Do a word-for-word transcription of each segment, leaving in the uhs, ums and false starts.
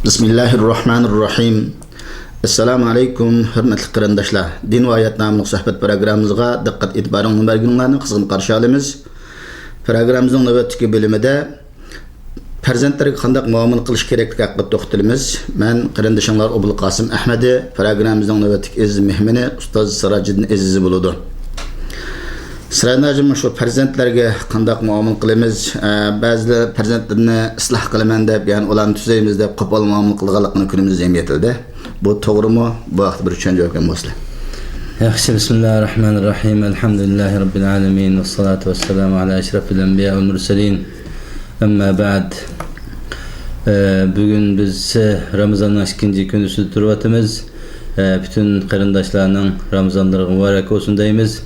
بىسمىللاھىررەھمانىررەھىم. ئەسسالامۇ ئەلەيكۇم، ھۆرمەتلىك قېرىنداشلار. دىن ۋە ھايات ناملىق سۆھبەت پروگراممىمىزغا دىققەت ئېتىبارىڭلارنى بەرگىنىڭلارنى قىزغىن قارشى ئالىمىز. پروگراممىمىزنىڭ نۆۋەتتىكى بۆلۈمىدە پەرزەنتلەرگە قانداق مۇئامىلە قىلىش كېرەكلىكى ھەققىدە توختىلىمىز. مەن قېرىندىشىڭلار ئوبۇلقاسىم ئەھمەدى، پروگراممىمىزنىڭ نۆۋەتتىكى ئەزىز مېھمىنى ئۇستاز سىراجىدىن ئەزىزى بولىدۇ. سىراجىدىن ھاجىم، شۇ پەرزەنتلەرگە قانداق مۇئامىلە قىلىمىز؟ ئە، بەزىلەر پەرزەنتلىرىنى ئىسلاھ قىلىمەن دەپ، يەنى ئۇلارنى تۈزەيمىز دەپ قوپال مۇئامىلە قىلىدىغانلىقىنى كۈنىمىزدە يەنە يېتىلدى. بۇ توغرىمۇ؟ بۇ ھەقتە بىر چۈشەنچە بەرگەن بولسىلەر. ياخشى، بىسمىللاھىررەھمانىررەھىم. ئەلھەمدۇلىللاھى رەببىل ئالەمىن. ۋەسسالاتۇ ۋەسسالامۇ ئەلا ئەشرەفىل ئەنبىيا ۋەل مۇرسەلىن. ئەمما بەئد. ئە، بۈگۈن بىز، ئە، رامىزاننىڭ ئىككىنچى كۈنىسىدە تۇرۇۋاتىمىز. ئە، پۈتۈن قېرىنداشلارنىڭ رامىزانلىرىغا مۇبارەك بولسۇن دەيمىز.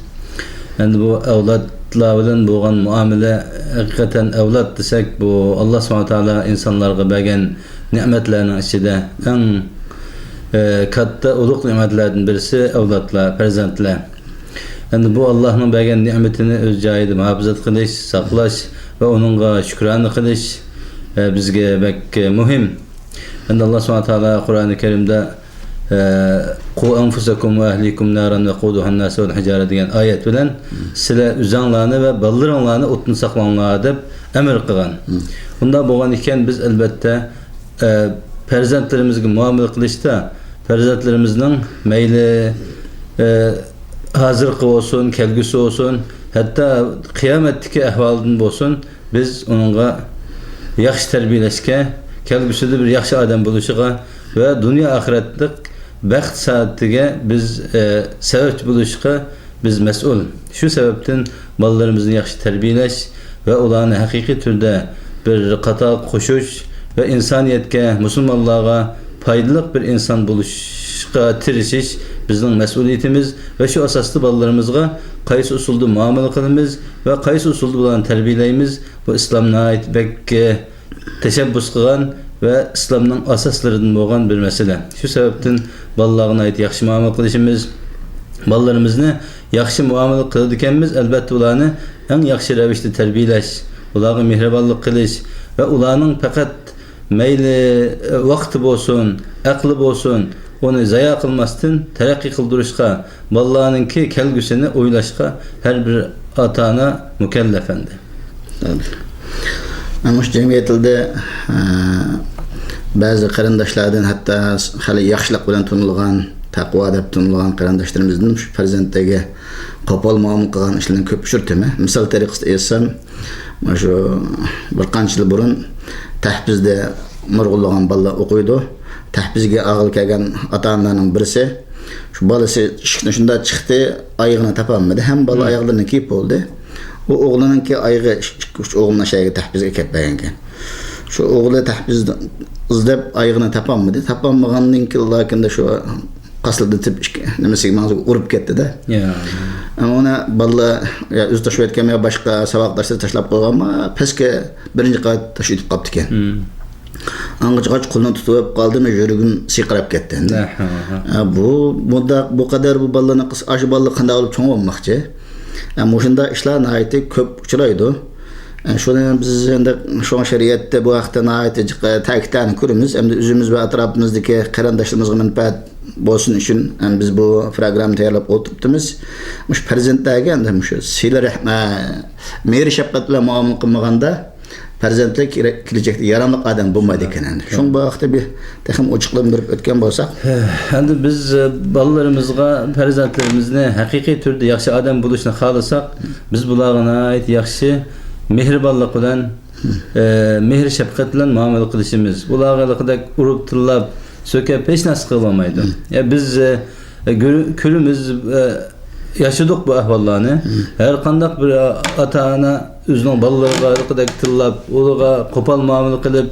ئەمدى بۇ ئەۋلادلار بىلەن بولغان مۇئامىلە، ھەقىقەتەن ئەۋلاد دېسەك، بۇ ئاللا سۇبھانەھۇ ۋە تائالا ئىنسانلارغا بەرگەن نېمەتلەرنىڭ ئىچىدە ئەڭ، ئە، كاتتا، ئۇلۇغ نېمەتلەردىن بىرسى ئەۋلادلار، پەرزەنتلەر. ئەمدى بۇ ئاللانىڭ بەرگەن نېمىتىنى ئۆز جايىدا مۇھاپىزەت قىلىش، ساقلاش ۋە ئۇنىڭغا شۈكرانە قىلىش، ئە، بىزگە بەك، ئە، مۇھىم. ئەمدى ئاللا سۇبھانەھۇ ۋە تائالا قۇرئانى كەرىمدە، ئە، «قۇ ئەنفۇسەكۇم ۋە ئەھلىكۇم نارەن ۋەقۇدۇھەن ناسۇ ۋەل ھىجارە» دېگەن ئايەت بىلەن، «سىلەر ئۆزەڭلارنى ۋە بالىلىرىڭلارنى ئوتتىن ساقلاڭلار» دەپ ئەمىر قىلغان. ئۇنداق بولغان ئىكەن، بىز ئەلبەتتە ئە، پەرزەنتلىرىمىزگە مۇئامىلە قىلىشتا، پەرزەنتلىرىمىزنىڭ مەيلى، ئە، ھازىرقى بولسۇن، كەلگۈسى بولسۇن، ھەتتا قىيامەتتىكى ئەھۋالىدىن بولسۇن، بىز ئۇنىڭغا ياخشى تەربىيەلەشكە، كەلگۈسىدە بىر ياخشى ئادەم بولۇشىغا ۋە دۇنيا ئاخىرەتلىك بەخت سائادىتىگە بىز، ئە، سەۋەبچى بولۇشقا بىز مەسئۇل. شۇ سەۋەبتىن بالىلىرىمىزنى ياخشى تەربىيەلەش ۋە ئۇلارنى ھەقىقىي تۈردە بىر قاتارغا قوشۇش ۋە ئىنسانىيەتكە، مۇسۇلمانلارغا پايدىلىق بىر ئىنسان بولۇشقا تىرىشىش بىزنىڭ مەسئۇلىيىتىمىز ۋە شۇ ئاساستا بالىلىرىمىزغا قايسى ئۇسۇلدا مۇئامىلە قىلىمىز ۋە قايسى ئۇسۇلدا ئۇلارنى تەربىيەلەيمىز، بۇ ئىسلام ناھايىتى بەك تەشەببۇس قىلغان ۋە ئىسلامنىڭ ئاساسلىرىدىن بولغان بىر مەسىلە. شۇ سەۋەبتىن بالىلارغا ناھايىتى ياخشى مۇئامىلە قىلىشىمىز، بالىلىرىمىزنى ياخشى مۇئامىلە قىلىدىكەنمىز، ئەلبەتتە، ئۇلارنى ئەڭ ياخشى رەۋىشتە تەربىيەلەش، ئۇلارغا مېھرىبانلىق قىلىش ۋە ئۇلارنىڭ پەقەت مەيلى، ۋاقتى بولسۇن، ئەقلى بولسۇن، ئۇنى زايا قىلماستىن تەرەققىي قىلدۇرۇشقا، بالىلارنىڭكى كەلگۈسىنى ئويلاشقا ھەر بىر ئاتا-ئانا مۇكەللەپ ئەمدى. مۇشۇ جەمئىيىتىمىزدە، ئە، بەزى قېرىنداشلاردىن، ھەتتا خېلى ياخشىلىق بىلەن تونۇلغان، تەقۋا دەپ تونۇلغان قېرىنداشلىرىمىزدىن مۇشۇ پەرزەنتلەرگە قوپال مۇئامىلە قىلغان ئىشلارنى كۆپ ئۇچرىتىمەن. مىسال تەرىقىسىدە ئېيتسام، مانا شۇ بىر قانچە يىل بۇرۇن تەھپىزدە نۇرغۇنلىغان بالىلار ئوقۇيدۇ. تەھپىزگە ئاغىل كەلگەن ئاتا-ئانىلارنىڭ بىرسى، شۇ بالىسى ئىشىكتىن شۇنداق چىقتى، ئايىغىنى تاپالمىدى. ھەممە بالا ئاياغلىرىنى كىيىپ بولدى. ئۇ ئوغلىنىڭكى ئايىغى ئىككى، ئۈچ ئوغلىنى ئاشۇ يەرگە تەھپىزگە ئەكەپ بەرگەنىكەن. شۇ ئوغلى تەھپىزنى ئىزدەپ ئايىغىنى تاپالمىدى. تاپالمىغاندىن كېيىن، لېكىن شۇ قاسىلدىتىپ ئىككى، نېمىسىگە، ماڭزىغا ئۇرۇپ كەتتى-دە. يا. ئۇنى بالىلار يا ئۆزى تاشلاپ كەتكەنمۇ يا باشقا ساۋاقداشلىرى تاشلاپ قويغانمۇ، پەسكە بىرىنچى قات تاشلاپ كەتتىكەن. مم. ئاڭغىچە قولىنى تۇتۇپ قالدىم، يۈرىكىم سىرقىراپ كەتتى ئەمدى. ھە، ھە، ھە. ئە، بۇ، بۇنداق، بۇ قەدەر بۇ بالىلارنى قىس-، ئاشۇ بالىلار قانداق قىلىپ چوڭ بولماقچى؟ ئە، مۇشۇنداق ئىشلار ناھايىتى كۆپ ئۇچرايدۇ. ئە، شۇنى بىز ئەمدى شۇڭا شەرىئەتتە بۇ ھەقتە ناھايىتى جىق، ئە، تەكىتلەرنى كۆرىمىز. ئەمدى ئۆزىمىز ۋە ئەتراپىمىزدىكى قېرىنداشلىرىمىزغا مەنپەئەت بولسۇن ئۈچۈن، ئەمدى بىز بۇ پروگرامما تەييارلاپ ئولتۇرۇپتىمىز. مۇشۇ پەرزەنتلەرگە ئەمدى مۇشۇ سىلە رەھمە، مېھىر شەپقەت بىلەن مۇئامىلە قىلمىغاندا، پەرزەنتلەر كېلە-، كېلىچەكتە ياراملىق ئادەم بولمايدىكەن ئەمدى. شۇڭا بۇ ھەقتە بىر تېخىمۇ ئوچۇقلاندۇرۇپ ئۆتكەن بولساق. ئەمدى بىز، ئە، بالىلىرىمىزغا، پەرزەنتلىرىمىزنى ھەقىقىي تۈردە ياخشى ئادەم بولۇشىنى خالىساق، بىز بۇلارغا ناھايىتى ياخشى، مېھرىبانلىق بىلەن، ئە، مېھىر شەپقەت بىلەن مۇئامىلە قىلىشىمىز. ئۇلارغا ھېلىقىدەك ئۇرۇپ تىللاپ، سۆكۈپ ھېچ نەرسە قىلالمايدۇ. يا بىز، ئە، گۆر-، كۆرىمىز، ئە، ياشىدۇق بۇ ئەھۋاللارنى. ھەر قانداق بىر ئاتا-ئانا ئۆزىنىڭ بالىلىرىغا ھېلىقىدەك تىللاپ، ئۇلارغا قوپال مۇئامىلە قىلىپ،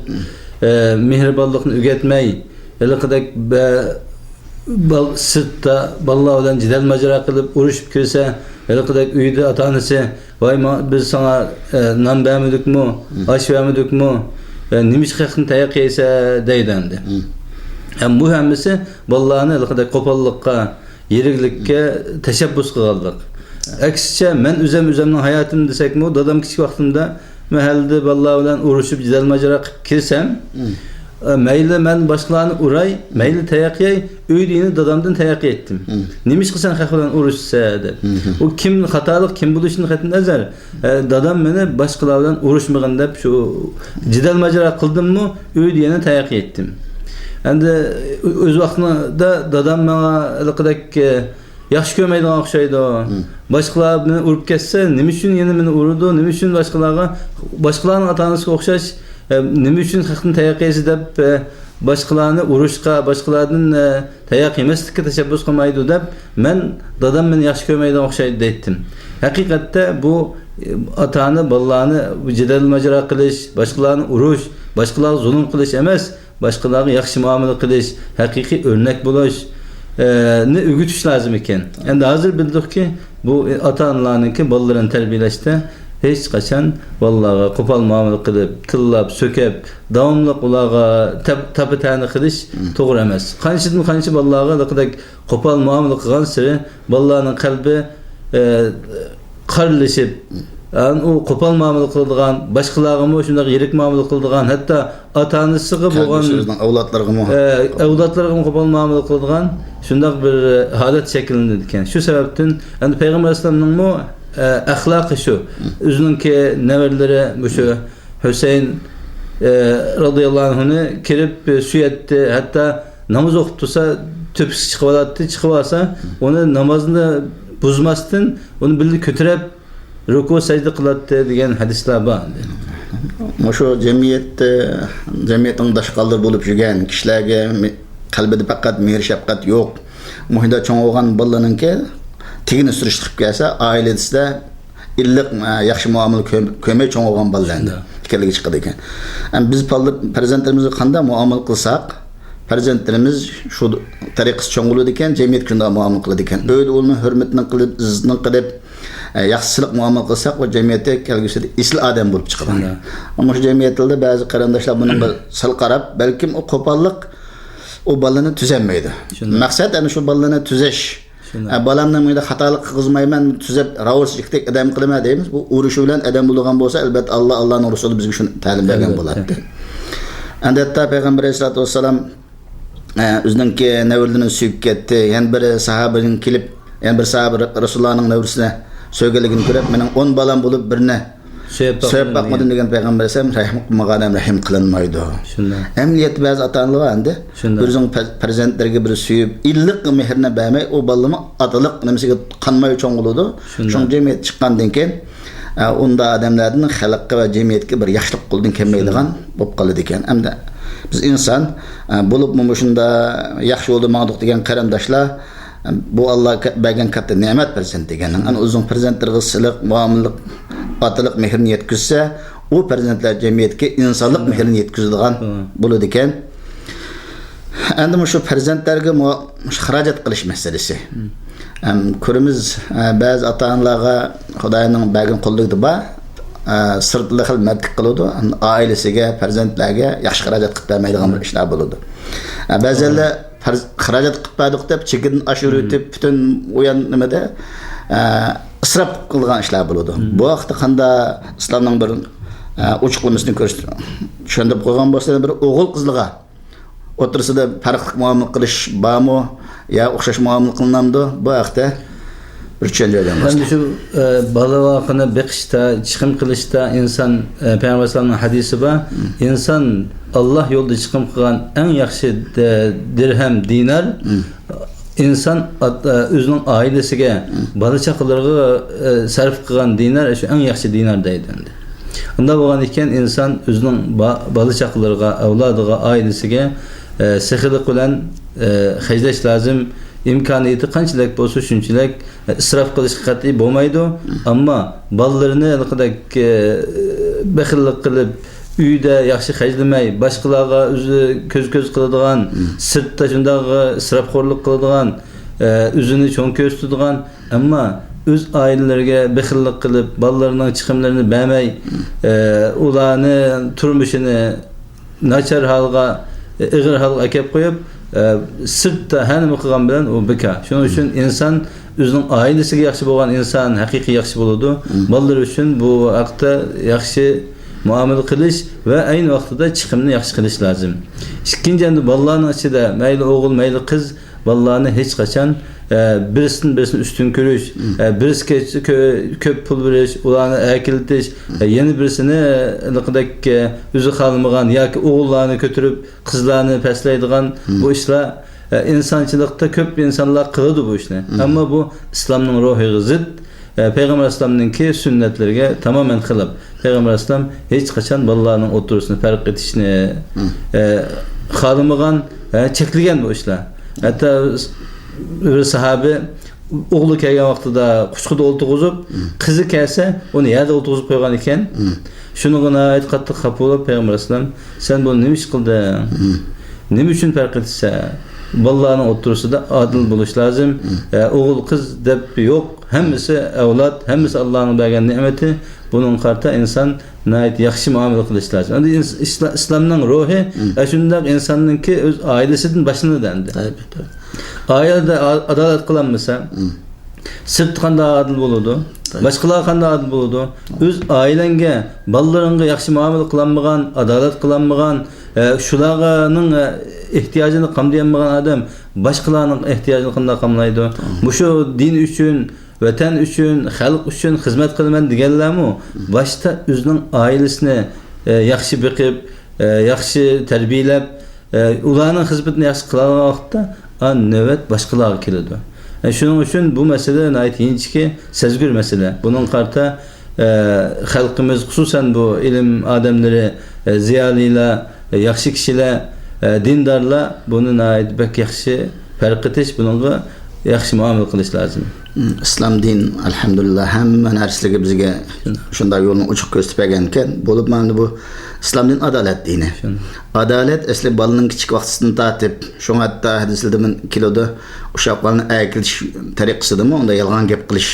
ئە، مېھرىبانلىقنى ئۆگەتمەي، ھېلىقىدەك بە-، بال-، سىرتتا بالىلار بىلەن جېدەل ماجىرا قىلىپ، ئۇرۇشۇپ كىرسە، ھېلىقىدەك ئۆيدە ئاتا-ئانىسى، «ۋاي، ما-، بىز ساڭا، ئە، نان بەرمىدۇقمۇ، ئاش بەرمىدۇقمۇ، ئە، نېمە ئىش قىلىقنى تەييار قىلىسەن؟» دەيدۇ ئەمدى. ھەم بۇ ھەممىسى بالىلارنى ھېلىقىدەك قوپاللىققا، يىرىكلىككە تەشەببۇس قىلغانلىق. ئەكسىچە، مەن ئۆزۈم، ئۆزۈمنىڭ ھاياتىمنى دېسەكمۇ، دادام كىچىك ۋاقتىمدا مەھەللىدە بالىلار بىلەن ئۇرۇشۇپ، جېدەل ماجىرا قىلىپ كىرسەم، ئە، مەيلى مەن باشقىلارنى ئۇراي، مەيلى تاياق يەي، ئۆيدە يەنە دادامدىن تاياق يەيتتىم. مم. نېمىشقا سەن خەق بىلەن ئۇرۇشىسەن دەپ. مم. ئۇ كىم خاتالىق، كىم بولۇشىدىن قەتئىينەزەر، ئە، دادام مېنى باشقىلار بىلەن ئۇرۇشمىغىن دەپ شۇ جېدەل ماجىرا قىلدىممۇ، ئۆيدە يەنە تاياق يەيتتىم. ئەمدى ئۆز ۋاقتىدا دادام ماڭا ھېلىقىدەك، ئە، ياخشى كۆرمەيدىغان ئوخشايدۇ. مم. باشقىلار مېنى ئۇرۇپ كەتسە، نېمە ئۈچۈن يەنە مېنى ئۇرىدۇ؟ نېمە ئۈچۈن باشقىلارغا، باشقىلارنىڭ ئاتا-ئانىسىغا ئوخشاش، ئە، نېمە ئۈچۈن خەقتىن تاياق يەيسىز دەپ، ئە، باشقىلارنى ئۇرۇشقا، باشقىلاردىن، ئە، تاياق يېمەسلىككە تەشەببۇس قىلمايدۇ دەپ، مەن دادام مېنى ياخشى كۆرمەيدىغان ئوخشايدۇ دەيتتىم. ھەقىقەتتە بۇ، ئە، ئاتا-ئانا بالىلارنى جېدەل ماجىرا قىلىش، باشقىلارنى ئۇرۇش، باشقىلارغا زۇلۇم قىلىش ئەمەس، باشقىلارغا ياخشى مۇئامىلە قىلىش، ھەقىقىي ئۆرنەك بولۇش، ئە، نى ئۆگىتىش لازىم ئىكەن. ئەمدى ھازىر بىلدۇقكى، بۇ ئاتا-ئانىلارنىڭكى بالىلىرىنى تەربىيەلەشتە ھېچقاچان بالىلارغا قوپال مۇئامىلە قىلىپ، تىللاپ، سۆكەپ، داۋاملىق ئۇلارغا تەپ-، تاپا-تەنە قىلىش مم. توغرا ئەمەس. قانچىدىن قانچە بالىلارغا ھېلىقىدەك قوپال مۇئامىلە قىلغانسېرى بالىلارنىڭ قەلبى، ئە، قارىلىشىپ، ئۇ قوپال مۇئامىلە قىلىدىغان، باشقىلارغىمۇ شۇنداق يىرىق مۇئامىلە قىلىدىغان، ھەتتا ئاتا-ئانىسىغا بولغان، كەلگۈسى ئۆزىنىڭ ئەۋلادلىرىغىمۇ. ئە، ئەۋلادلىرىغىمۇ قوپال مۇئامىلە قىلىدىغان شۇنداق بىر، ئە، ھالەت شەكىللىنىدىكەن. شۇ سەۋەبتىن ئەمدى پەيغەمبەر ئەلەيھىسسالامنىڭمۇ، ئە، ئەخلاقى شۇ. ئۆزىنىڭكى نەۋرىلىرى مۇشۇ ھۈسەيىن، ئە، رازىياللاھۇ ئەنھۇنى كىرىپ، ئە، سۆيەتتى. ھەتتا ناماز ئوقۇپ تۇرسا، تۆپىسى چىقىۋالاتتى. چىقىۋالسا، ئۇنى نامازنى بۇزماستىن، ئۇنى بىللە كۆتۈرۈپ، رۇكۇ، سەجدە قىلاتتى دېگەن ھەدىسلەر بار. مۇشۇ جەمئىيەتتە، جەمئىيەتنىڭ داشقاللىرى بولۇپ يۈرگەن كىشىلەرگە مې-، قەلبىدە پەقەت مېھىر-شەپقەت يوق. مۇشۇنداق چوڭ بولغان بالىلارنىڭكى تېگىنى سۈرۈشتە قىلىپ كەلسە، ئائىلىسىدە ئىللىق، ئە، ياخشى مۇئامىلە كۆر-، كۆرمەي چوڭ بولغان بالىلار ئىكەنلىكى چىقىدىكەن. ئەمما بىز بالىلار، پەرزەنتلىرىمىزگە قانداق مۇئامىلە قىلساق، پەرزەنتلىرىمىز شۇ تەرىقىسى چوڭ بولىدىكەن، جەمئىيەتكە شۇنداق مۇئامىلە قىلىدىكەن. ئۆيدە ئۇلارنىڭ ھۆرمىتىنى قىلىپ، ئىززىتىنى قىلىپ، ئە، ياخشى سىلىق مۇئامىلە قىلساق، ئۇ جەمئىيەتتە كەلگۈسىدە ئېسىل ئادەم بولۇپ چىقىدۇ. شۇنداق. ئەمما شۇ جەمئىيەتلەردە بەزى قېرىنداشلار بۇنىڭغا سەل قاراپ، بەلكىم ئۇ قوپاللىق ئۇ بالىنى تۈزەلمەيدۇ. شۇنداق. مەقسەت ئەنە شۇ بالىنى تۈزەش. شۇنداق. ئە، بالامنى مۇنداق خاتالىق قىلغۇزمايمەن، تۈزەپ، راۋۇرۇسلۇقتەك ئادەم قىلىمەن دەيمىز. بۇ ئۇرۇشۇش بىلەن ئادەم بولىدىغان بولسا، ئەلۋەتتە، ئاللا، ئاللانىڭ رەسۇلى بىزگە شۇنى تەلىم بەرگەن ئەلۋەتتە. بولاتتى. ئەمدى ھەتتا پەيغەمبەر ئەلەيھىسسالاتۇ ۋەسسالام، ئە، ئۆزىنىڭكى نەۋرىلىرىنى سۆيۈپ كەتتى. يەنە بىر ساھابىدىن كېلىپ، يەنە بىر ساھابە رە-، رەسۇلۇللانىڭ نەۋرىسىنى سۆيگەنلىكىنى كۆرۈپ، مېنىڭ ئون بالام بولۇپ، بىرىنى سۆيۈپ سۆيۈپ باقمىدىم باقمىدىم دېگەن. دېگەن پەيغەمبەر ئەلەيھىسسالام، رەھىم قىلمىغان ئادەم رەھىم قىلىنمايدۇ. شۇنداق. ئەمەلىيەتتە بەزى ئاتا-ئانىلار بار ئەمدى. شۇنداق. ئۆزىنىڭ پە-، پەرزەنتلىرىگە بىر سۆيۈپ، ئىللىق مېھرىنى بەرمەي، ئۇ بالىمۇ ئاتىلىق نېمىسىگە قانماي چوڭ بولىدۇ. شۇنداق. شۇڭا جەمئىيەت چىققاندىن كېيىن، ئە، ئۇنداق ئادەملەردىن خەلققە ۋە جەمئىيەتكە بىر ياخشىلىق قولىدىن كەلمەيدىغان شۇنداق. بولۇپ قالىدىكەن. ئەمدى بىز ئىنسان، ئە، بولۇپمۇ مۇشۇنداق ياخشى يولدا ماڭدۇق دېگەن قېرىنداشلار، بۇ ئاللا بەرگەن كاتتا نېمەت پەرزەنت دېگەننىڭ. ئەنە ئۆزىنىڭ پەرزەنتلىرىغا سىلىق، مۇئامىلىلىق، ئاتىلىق مېھرىنى يەتكۈزسە، ئۇ پەرزەنتلەر جەمئىيەتكە ئىنسانلىق مېھرىنى يەتكۈزىدىغان بولىدىكەن. ئەمدى مۇشۇ پەرزەنتلەرگە مۇ-، مۇشۇ خىراجەت قىلىش مەسىلىسى. ئەم، كۆرىمىز، ئە، بەزى ئاتا-ئانىلارغا خۇداينىڭ بەرگەن قۇللۇقى بار. ئە، سىرتىدا خېلى مەردلىك قىلىدۇ. ئائىلىسىگە، پەرزەنتلەرگە ياخشى خىراجەت قىلىپ بەرمەيدىغان بىر ئىشلار بولىدۇ. ئە، بەزىلەر پەرز-، خىراجەت قىلىپ بەردۇق دەپ، چېكىدىن ئاشۇرۇۋېتىپ، پۈتۈن ئۇ يان نېمىدە، ئە، ئىسراپ قىلىدىغان ئىشلار بولىدۇ. بۇ ھەقتە قاندا ئىسلامنىڭ بىر، ئە، ئوچۇقلىمىسىنى كۆرسىتىپ، چۈشەندۈرۈپ قويغان بولسا، بىر ئوغۇل قىزلىغا ئوتتۇرىسىدا پەرقلىق مۇئامىلە قىلىش بارمۇ يا ئوخشاش مۇئامىلە قىلىنامدۇ؟ بۇ ھەقتە بىر چۈشەنچە بەرگەن بولسا. ئەمدى شۇ، ئە، بالا-ۋاقىنى بېقىشتا، چىقىم قىلىشتا ئىنسان، ئە، پەيغەمبەر ئەلەيھىسسالامنىڭ ھەدىسى بار. ئىنسان ئاللا يولىدا چىقىم قىلغان ئەڭ ياخشى، ئە، دىرھەم، دىنار، ئىنسان ئات-، ئە، ئۆزىنىڭ ئائىلىسىگە، بالا-چاقىلىرىغا، ئە، سەرپ قىلغان دىنار، شۇ ئەڭ ياخشى دىنار دەيدۇ ئەمدى. ئۇنداق بولغان ئىكەن، ئىنسان ئۆزىنىڭ با-، بالا-چاقىلىرىغا، ئەۋلادىغا، ئائىلىسىگە، ئە، سېخىيلىق بىلەن، ئە، خەجلەش لازىم. ئىمكانىيىتى قانچىلىك بولسا، شۇنچىلىك، ئە، ئىسراپ قىلىشقا قەتئىي بولمايدۇ. ئەمما بالىلىرىنى ھېلىقىدەك، ئە، بېخىللىق قىلىپ، ئۆيدە ياخشى خەجلىمەي، باشقىلارغا ئۆزى كۆز-كۆز قىلىدىغان، سىرتتا شۇنداق ئىسراپخورلۇق قىلىدىغان، ئە، ئۆزىنى چوڭ كۆرسىتىدىغان، ئەمما ئۆز ئائىلىلىرىگە بېخىللىق قىلىپ، بالىلىرىنىڭ چىقىملىرىنى بەرمەي، ئە، ئۇلارنى تۇرمۇشىنى ناچار ھالغا، ئېغىر ھالغا ئەكەپ قويۇپ، ئە، سىرتتا ھەر نېمە قىلغان بىلەن ئۇ بىكار. شۇنىڭ ئۈچۈن ئىنسان ئۆزىنىڭ ئائىلىسىگە ياخشى بولغان ئىنسان ھەقىقىي ياخشى بولىدۇ. بالىلىرى ئۈچۈن بۇ ھەقتە ياخشى مۇئامىلە قىلىش ۋە ئەينى ۋاقتىدا چىقىمنى ياخشى قىلىش لازىم. ئىككىنچى، ئەمدى بالىلارنىڭ ئىچىدە مەيلى ئوغۇل، مەيلى قىز، بالىلارنى ھېچقاچان، ئە، بىرسىدىن بىرسىنى ئۈستۈن كۆرۈش، ئە، بىرسىگە كۆ-، كۆپ پۇل بېرىش، ئۇلارنى ئەركىلىتىش، ئە، يەنە بىرسىنى ھېلىقىدەك، ئە، ئۆزى خالىمىغان ياكى ئوغۇللارنى كۆتۈرۈپ، قىزلارنى پەسلەيدىغان بۇ ئىشلار، ئە، ئىنسانچىلىقتا كۆپ ئىنسانلار قىلىدۇ بۇ ئىشنى. ئەمما بۇ ئىسلامنىڭ روھىغا زىت، ئە، پەيغەمبەر ئەلەيھىسسالامنىڭكى سۈننەتلىرىگە تامامەن خىلاپ. پەيغەمبەر ئەلەيھىسسالام ھېچقاچان بالىلارنىڭ ئوتتۇرىسىنى پەرق ئېتىشنى، ئە، خالىمىغان، ئە، چەكلىگەن بۇ ئىشلار. ھەتتا بىر ساھابى ئوغلى كەلگەن ۋاقتىدا قۇچىقىدا ئولتۇرغۇزۇپ، قىزى كەلسە ئۇنى يەردە ئولتۇرغۇزۇپ قويغان ئىكەن. شۇنىڭغا ناھايىتى قاتتىق خاپا بولۇپ، پەيغەمبەر ئەلەيھىسسالام، «سەن بۇنى نېمە ئىش قىلدىڭ؟ نېمە ئۈچۈن پەرق ئېتىسەن؟ بالىلارنىڭ ئوتتۇرىسىدا ئادىل بولۇش لازىم. ئە، ئوغۇل، قىز دەپ يوق. ھەممىسى ئەۋلاد، ھەممىسى ئاللانىڭ بەرگەن نېمىتى. بۇنىڭغا قارىتا ئىنسان ناھايىتى ياخشى مۇئامىلە قىلىش لازىم.» ئەمدى ئىس-، ئىسلا-، ئىسلامنىڭ روھى ئەشۇنداق ئىنساننىڭكى ئۆز ئائىلىسىدىن باشلىنىدۇ ئەمدى. ئائىلىدە ئا-، ئادالەت قىلالمىسا، سىرتتا قانداق ئادىل بولىدۇ؟ باشقىلارغا قانداق ئادىل بولىدۇ؟ ئۆز ئائىلەڭگە، بالىلىرىڭغا ياخشى مۇئامىلە قىلالمىغان، ئادالەت قىلالمىغان، ئە، شۇلارنىڭ، ئە، ئېھتىياجىنى قامدىيالمىغان ئادەم باشقىلارنىڭ ئېھتىياجىنى قانداق قامدايدۇ؟ مۇشۇ دىن ئۈچۈن، ۋەتەن ئۈچۈن، خەلق ئۈچۈن خىزمەت قىلىمەن دېگەنلەرمۇ باشتا ئۆزىنىڭ ئائىلىسىنى، ئە، ياخشى بېقىپ، ئە، ياخشى تەربىيەلەپ، ئە، ئۇلارنىڭ خىزمىتىنى ياخشى قىلالىغان ۋاقىتتا، ئا، نۆۋەت باشقىلارغا كېلىدۇ. ئە، شۇنىڭ ئۈچۈن بۇ مەسىلە ناھايىتى ئىنچىكە، سەزگۈر مەسىلە. بۇنىڭغا قارىتا، ئە، خەلقىمىز، خۇسۇسەن بۇ ئىلىم ئادەملىرى، ئە، زىيالىيلار، ئە، ياخشى كىشىلەر، ئە، دىندارلار بۇنى ناھايىتى بەك ياخشى پەرق ئېتىش، بۇنىڭغا ياخشى مۇئامىلە قىلىش لازىم. ئىسلام دىن، ئەلھەمدۇلىللا، ھەممە نەرسىلىرىگە بىزگە شۇنداق يولنى ئوچۇق كۆرسىتىپ بەرگەنكەن. بولۇپمۇ ئەمدى بۇ ئىسلام دىن ئادالەت دىنى. ئادالەت ئەسلى بالىنىڭ كىچىك ۋاقتىسىدىن تارتىپ، شۇڭا ھەتتا ھەدىسلەردىمۇ كېلىدۇ، ئۇششاق بالىنى ئەركىلىتىش تەرىقىسىدىمۇ ئۇنداق يالغان گەپ قىلىش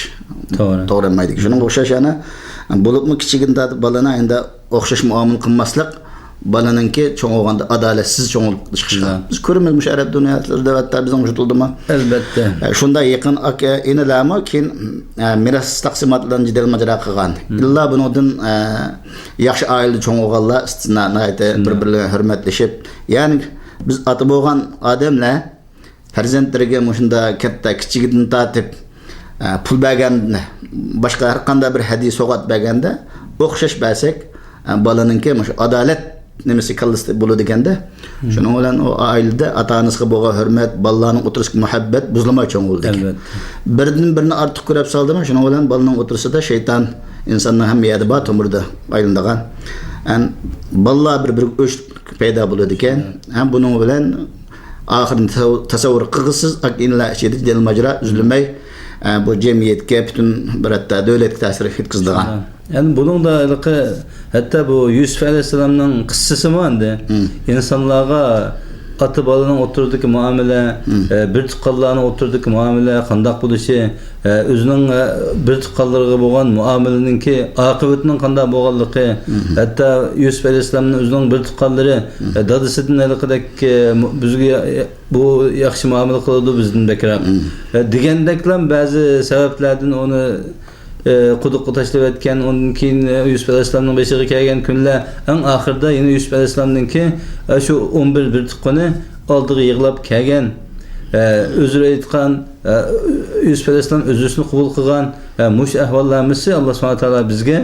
توغرا بولمايدۇ. شۇنىڭغا ئوخشاش يەنە بولۇپمۇ كىچىكىدىن تارتىپ بالىنى ئەمدى ئوخشاش مۇئامىلە قىلماسلىق، بالىنىڭكى چوڭ بولغاندا ئادالەتسىز چوڭ چىقىشىغا بىز كۆرىمىز، مۇشۇ ئەرەب دۇنياسىدا ۋە ھەتتا بىزنىڭ يۇرتلىرىمۇ. ئەلبەتتە. ئە، شۇنداق يېقىن ئاكا ئىنىلەرمۇ كېيىن، ئە، مىراس تەقسىماتىدىن جېدەل ماجىرا قىلغان. ئىللا بۇنىڭدىن، ئە، ياخشى ئائىلىدە چوڭ بولغانلار ئىستىسنا، ناھايىتى بىر-بىرلىرىگە ھۆرمەتلىشىپ. يەنى بىز ئاتا بولغان ئادەملەر پەرزەنتلىرىگە مۇشۇنداق كاتتا كىچىكىدىن تارتىپ، ئە، پۇل بەرگەندە، باشقا ھەر قانداق بىر ھەدىيە سوۋغات بەرگەندە ئوخشاش بەرسەك، ئە، بالىنىڭكى مۇشۇ ئادالەت نېمىسى كاللىسىدا بولىدىكەندە. شۇنىڭ بىلەن ئۇ ئائىلىدە ئاتا-ئانىسىغا بولغان ھۆرمەت، بالىلارنىڭ ئوتتۇرىسىدىكى مۇھەببەت بۇزۇلماي چوڭ بولىدىكەن. ئەلۋەتتە. بىردىن بىرنى ئارتۇق كۆرۈپ سالدىمۇ، شۇنىڭ بىلەن بالىنىڭ ئوتتۇرىسىدا شەيتان ئىنساننىڭ ھەممە يەردە بار، تومۇردا ئايلىنىدىغان. ئەن بالىلار بىر-بىرىگە ئۆچ پەيدا بولىدىكەن. ھەم بۇنىڭ بىلەن ئاخىرىنى تەسەۋ-، تەسەۋۋۇر قىلغۇسىز، ئاك-ئىنىلەر ئىچىدە جېدەل ماجىرا ئۈزۈلمەي، ئە، بۇ جەمئىيەتكە، پۈتۈن بىر ھەتتا دۆلەتكە تەسىر يەتكۈزىدىغان. يەنى بۇنىڭدا ھېلىقى، ھەتتا بۇ يۈسۈپ ئەلەيھىسسالامنىڭ قىسسىسىمۇ ئەمدى ئىنسانلارغا، ئاتا-بالىنىڭ ئوتتۇرىدىكى مۇئامىلە، ئە، بىر تۇغقانلارنىڭ ئوتتۇرىدىكى مۇئامىلە قانداق بولۇشى، ئە، ئۆزىنىڭ، ئە، بىر تۇغقانلىرىغا بولغان مۇئامىلىنىڭكى ئاقىۋىتىنىڭ قانداق بولغانلىقى، ھەتتا يۈسۈپ ئەلەيھىسسالامنىڭ ئۆزىنىڭ بىر تۇغقانلىرى، ئە، دادىسىدىن ھېلىقىدەك، ئە، مۇ-، بىزگە، ئە، بۇ ياخشى مۇئامىلە قىلىدۇ بىزدىن بەكرەك. ئە، دېگەندەكلا بەزى سەۋەبلەردىن ئۇنى، ئە، قۇدۇققا تاشلىۋەتكەن، ئۇندىن كېيىن، ئە، يۈسۈپ ئەلەيھىسسالامنىڭ بېشىغا كەلگەن كۈنلەر، ئەڭ ئاخىرىدا يەنە يۈسۈپ ئەلەيھىسسالامنىڭكى، ئە، شۇ ئون بىر بىر تۇغقىنى ئالدىغا يىغلاپ كەلگەن، ئە، ئۆزرە ئېيتقان، ئە، يۈسۈپ ئەلەيھىسسالام ئۆزرىسىنى قوبۇل قىلغان، ئە، مۇشۇ ئەھۋاللار ھەممىسى ئاللا سۇبھانەھۇ ۋە تائالا بىزگە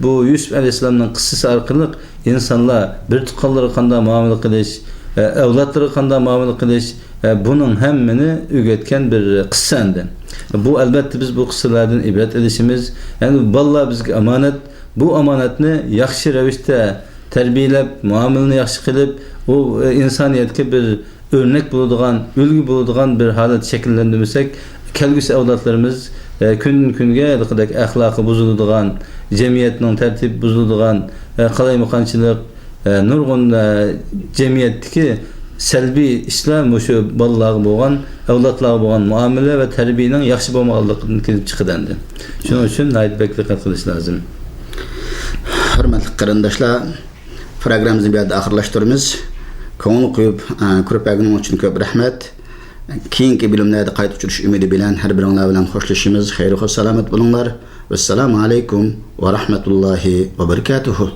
بۇ يۈسۈپ ئەلەيھىسسالامنىڭ قىسسىسى ئارقىلىق ئىنسانلار بىر تۇغقانلىرىغا قانداق مۇئامىلە قىلىش، ئە، ئەۋلادلىرىغا قانداق مۇئامىلە قىلىش، ئە، بۇنىڭ ھەممىنى ئۆگەتكەن بىر قىسسە ئەمدى. بۇ، ئەلبەتتە، بىز بۇ قىسسىلاردىن ئىبرەت ئېلىشىمىز. يەنى بالىلار بىزگە ئامانەت. بۇ ئامانەتنى ياخشى رەۋىشتە تەربىيەلەپ، مۇئامىلىنى ياخشى قىلىپ، ئۇ، ئە، ئىنسانىيەتكە بىر ئۆرنەك بولىدىغان، ئۈلگە بولىدىغان بىر ھالەت شەكىللەندۈرمىسەك، كەلگۈسى ئەۋلادلىرىمىز، ئە، كۈندىن-كۈنگە ھېلىقىدەك ئەخلاقى بۇزۇلىدىغان، جەمئىيەتنىڭ تەرتىپى بۇزۇلىدىغان، ئە، قالايمىقانچىلىق، ئە، نۇرغۇن، ئە، جەمئىيەتتىكى سەلبىي ئىشلار مۇشۇ بالىلارغا بولغان، ئەۋلادلارغا بولغان مۇئامىلە ۋە تەربىيەنىڭ ياخشى بولمىغانلىقىدىن كېلىپ چىقىدۇ ئەمدى. شۇنىڭ ئۈچۈن ناھايىتى بەك دىققەت قىلىش لازىم. ھۆرمەتلىك قېرىنداشلار، پروگراممىمىزنى بۇ يەردە ئاخىرلاشتۇرىمىز. كۆڭۈل قويۇپ، ئە، كۆرۈپ بەرگىنىڭىز ئۈچۈن كۆپ رەھمەت. كېيىنكى بۆلۈملەردە قايتا ئۇچرىشىش ئۈمىدى بىلەن ھەر بىرىڭلار بىلەن خوشلىشىمىز. خەير-خۇش سالامەت بولۇڭلار. ۋەسسالامۇ ئەلەيكۇم ۋە رەھمەتۇللاھى ۋە بەرىكاتۇھۇ.